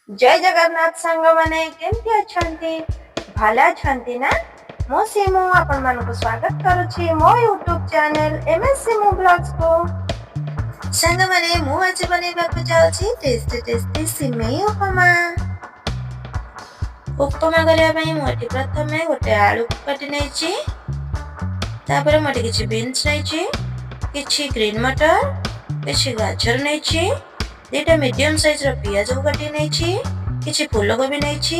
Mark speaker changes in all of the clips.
Speaker 1: ଜୟ ଜଗନ୍ନାଥ ସାଙ୍ଗମାନେ, କେମିତି ଅଛନ୍ତି? ଭଲ ଅଛନ୍ତି ନା? ମୁଁ ସିମୁ ଆପଣମାନଙ୍କୁ ସ୍ୱାଗତ କରୁଛି ମୋ YouTube channel M S Simu ବ୍ଲଗ୍ସକୁ। ସାଙ୍ଗମାନେ, ମୁଁ ଆଜି ବନେଇବାକୁ ଯାଉଛି ଟେଷ୍ଟି ଟେଷ୍ଟି ସିମେଇ ଉପମା। ଉପମା କରିବା ପାଇଁ ମୁଁ ଏଠି ପ୍ରଥମେ ଗୋଟେ ଆଳୁକୁ କାଟି ନେଇଛି। ତାପରେ ମୁଁ ଏଠି କିଛି ବିନ୍ସ ନେଇଛି, କିଛି ଗ୍ରୀନ୍ ମଟର, କିଛି ଗାଜର ନେଇଛି, 2ଟା ମିଡିୟମ ସାଇଜର ପିଆଜକୁ କାଟି ନେଇଛି, କିଛି ଫୁଲକୋବି ନେଇଛି,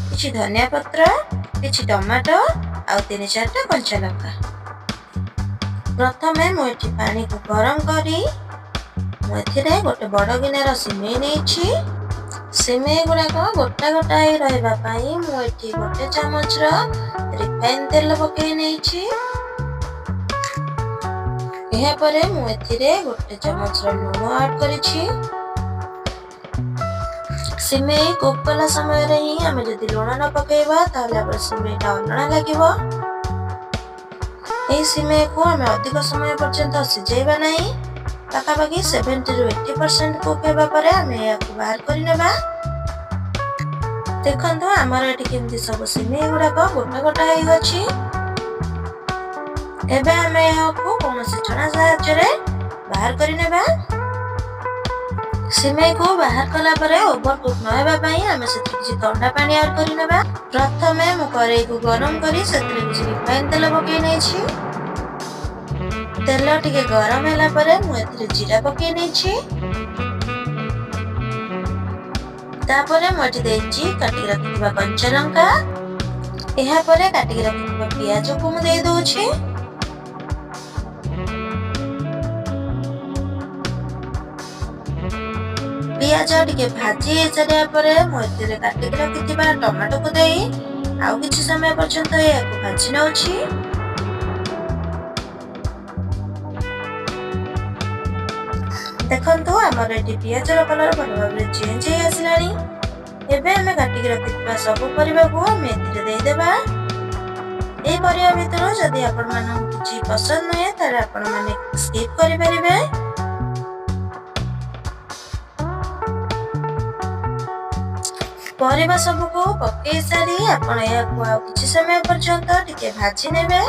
Speaker 1: କିଛି ଧନିଆ ପତ୍ର, କିଛି ଟମାଟୋ ଆଉ 3-4ଟା କଞ୍ଚା ଲଙ୍କା। ପ୍ରଥମେ ମୁଁ ଏଠି ପାଣିକୁ ଗରମ କରି ମୁଁ ଏଥିରେ ଗୋଟେ ବଡ଼ ଗିନାର ସିମେଇ ନେଇଛି। ସିମେଇ ଗୁଡ଼ାକ ଗୋଟା ଗୋଟା ହେଇ ରହିବା ପାଇଁ ମୁଁ ଏଠି ଗୋଟେ ଚାମଚର ରିଫାଇନ ତେଲ ପକେଇ ନେଇଛି। ଏହାପରେ ମୁଁ ଏଥିରେ ଗୋଟେ ଚାମଚର ଲୁଣ ଆଡ୍ କରିଛି। ସିମେଇ କୁକ୍ କଲା ସମୟରେ ହିଁ ଆମେ ଯଦି ଲୁଣ ନ ପକେଇବା, ତାହେଲେ ଆମର ସିମେଇଟା ଅଲଣା ଲାଗିବ। ଏହି ସିମେଇକୁ ଆମେ ଅଧିକ ସମୟ ପର୍ଯ୍ୟନ୍ତ ସିଝେଇବା ନାହିଁ। ପାଖାପାଖି 70ରୁ 80% କୁକ୍ ହେବା ପରେ ଆମେ ଏହାକୁ ବାହାର କରିନେବା। ଦେଖନ୍ତୁ, ଆମର ଏଠି କେମିତି ସବୁ ସିମେଇ ଗୁଡ଼ାକ ଗୋଟା ଗୋଟା ହେଇଅଛି। ଏବେ ଆମେ ଏହାକୁ କୌଣସି ଛଣା ସାହାଯ୍ୟରେ ବାହାର କରିନେବା। ସିମେଇକୁ ବାହାର କଲା ପରେ ଓଭର କୁକ୍ ନ ହେବା ପାଇଁ ଆମେ ସେଥିରେ କିଛି ଥଣ୍ଡା ପାଣି ଆଡ୍ କରିନେବା। ପ୍ରଥମେ ମୁଁ କରେଇକୁ ଗରମ କରି ସେଥିରେ କିଛି ରିଫାଇନ ତେଲ ପକେଇ ନେଇଛି। ତେଲ ଟିକେ ଗରମ ହେଲା ପରେ ମୁଁ ଏଥିରେ ଜିରା ପକେଇ ନେଇଛି। ତାପରେ ମୁଁ ଏଠି ଦେଇଛି କାଟିକି ରଖିଥିବା କଞ୍ଚା ଲଙ୍କା। ଏହାପରେ କାଟିକି ରଖିଥିବା ପିଆଜକୁ ମୁଁ ଦେଇ ଦଉଛି। ପିଆଜ ଟିକେ ଭାଜି ହେଇସାରିବା ପରେ ମୁଁ ଏଥିରେ କାଟିକି ରଖିଥିବା ଟମାଟୋକୁ ଦେଇ ଆଉ କିଛି ସମୟ ପର୍ଯ୍ୟନ୍ତ ଏହାକୁ ଭାଜି ନେଉଛି। ଦେଖନ୍ତୁ, ଆମର ଏଠି ପିଆଜର କଲର ଭଲ ଭାବରେ ଚେଞ୍ଜ ହେଇ ଆସିଲାଣି। ଏବେ ଆମେ କାଟିକି ରଖିଥିବା ସବୁ ପରିବାକୁ ଆମେ ଏଥିରେ ଦେଇଦେବା। ଏହି ପରିବା ଭିତରୁ ଯଦି ଆପଣମାନଙ୍କୁ କିଛି ପସନ୍ଦ ନୁହେଁ, ତାହେଲେ ଆପଣମାନେ ସ୍କିପ୍ କରିପାରିବେ। ପରିବା ସବୁକୁ ପକେଇ ସାରି ଆପଣ ଏହାକୁ ଆଉ କିଛି ସମୟ ପର୍ଯ୍ୟନ୍ତ ଟିକେ ଭାଜି ନେବେ।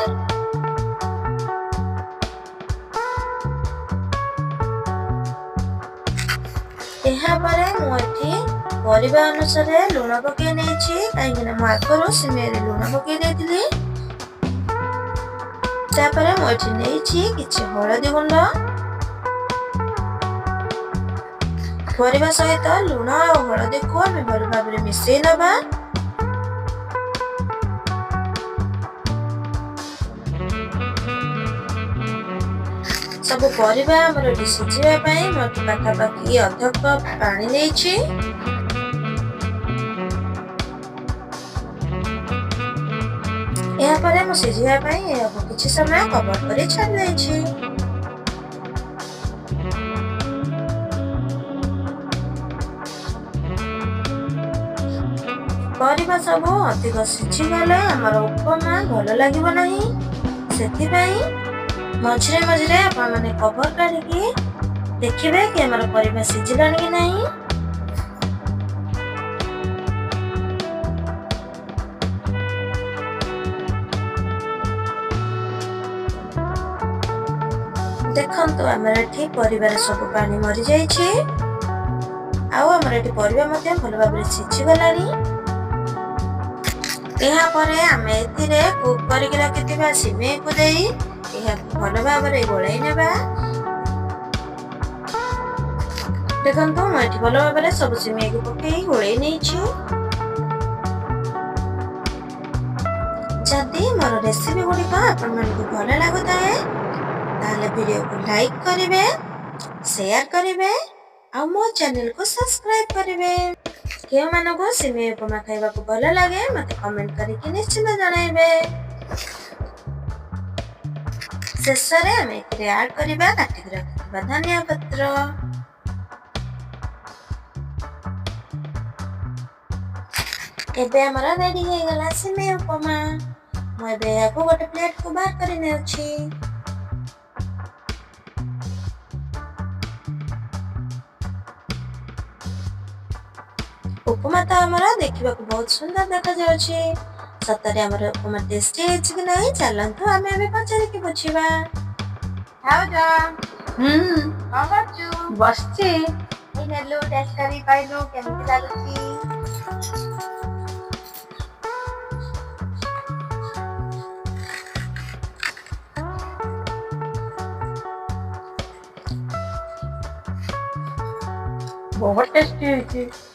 Speaker 1: ଏହାପରେ ମୁଁ ଏଠି ପରିବା ଅନୁସାରେ ଲୁଣ ପକେଇ ନେଇଛି, କାହିଁକିନା ମୁଁ ଆଗରୁ ସିମେଇରେ ଲୁଣ ପକେଇ ଦେଇଥିଲି। ତାପରେ ମୁଁ ଏଠି ନେଇଛି କିଛି ହଳଦୀ ଗୁଣ୍ଡ। ପରିବା ସହିତ ଲୁଣ ଆଉ ହଳଦୀକୁ ଆମେ ଭଲ ଭାବରେ ମିଶେଇ ନେବା। ସବୁ ପରିବା ଆମର ଏଠି ସିଝିବା ପାଇଁ ମୁଁ ଏଠି ପାଖାପାଖି ଅଧ କପ୍ ପାଣି ନେଇଛି। ଏହାପରେ ମୁଁ ସିଝିବା ପାଇଁ ଏହାକୁ କିଛି ସମୟ କଭର କରି ଛାଡ଼ି ଦେଇଛି। ପରିବା ସବୁ ଅଧିକ ସିଝିଗଲେ ଆମର ଉପମା ଭଲ ଲାଗିବ ନାହିଁ, ସେଥିପାଇଁ ମଝିରେ ମଝିରେ ଆପଣମାନେ କଭର କାଢ଼ିକି ଦେଖିବେ କି ଆମର ପରିବା ସିଝିଲାଣି କି ନାହିଁ। ଦେଖନ୍ତୁ, ଆମର ଏଠି ପରିବାରେ ସବୁ ପାଣି ମରିଯାଇଛି ଆଉ ଆମର ଏଠି ପରିବା ମଧ୍ୟ ଭଲ ଭାବରେ ସିଝିଗଲାଣି। ଏହାପରେ ଆମେ ଏଥିରେ କୁକ୍ କରିକି ରଖିଥିବା ସିମେଇକୁ ଦେଇ ଏହାକୁ ଭଲ ଭାବରେ ଗୋଳେଇ ନେବା। ଦେଖନ୍ତୁ, ମୁଁ ଏଠି ଭଲ ଭାବରେ ସବୁ ସିମେଇକୁ ପକେଇ ଗୋଳେଇ ନେଇଛି। ଯଦି ମୋର ରେସିପି ଗୁଡ଼ିକ ଆପଣମାନଙ୍କୁ ଭଲ ଲାଗୁଥାଏ, ତାହେଲେ ଭିଡ଼ିଓକୁ ଲାଇକ୍ କରିବେ, ସେୟାର କରିବେ ଆଉ ମୋ ଚ୍ୟାନେଲକୁ ସବସ୍କ୍ରାଇବ କରିବେ। କେଉଁମାନଙ୍କୁ ସିମେଇ ଉପମା ଖାଇବାକୁ ଭଲ ଲାଗେ, ମୋତେ କମେଣ୍ଟ କରିକି ନିଶ୍ଚିତ ଜଣାଇବେ। ଶେଷରେ ଆମେ ଏଥିରେ ଆଡ୍ କରିବା କାଟିକି ରଖିଥିବା ଧନିଆ ପତ୍ର। ଏବେ ଆମର ରେଡି ହେଇଗଲା ସିମେଇ ଉପମା। ମୁଁ ଏବେ ଏହାକୁ ଗୋଟେ ପ୍ଲେଟକୁ ବାହାର କରି ନେଉଛି। ଉପମା ତ ଆମର ଦେଖିବାକୁ ବହୁତ ସୁନ୍ଦର ଦେଖାଯାଉଛି। ସତରେ ଆମର ଉପମା ଟେଷ୍ଟି ହେଇଛି କି ନାହିଁ, ଚାଲନ୍ତୁ ଆମେ ଏବେ ପଚାରିକି ବୁଝିବା।
Speaker 2: ଭାଉଜ।
Speaker 3: ହୁଁ।
Speaker 2: କଣ କରୁଛୁ?
Speaker 3: ବସିଛି।
Speaker 2: ଏଇ ନେଲୁ, ଟେଷ୍ଟ କରି କହିଲୁ କେମିତି ଲାଗୁଛି?
Speaker 3: ବହୁତ ଟେଷ୍ଟି ହେଇଛି।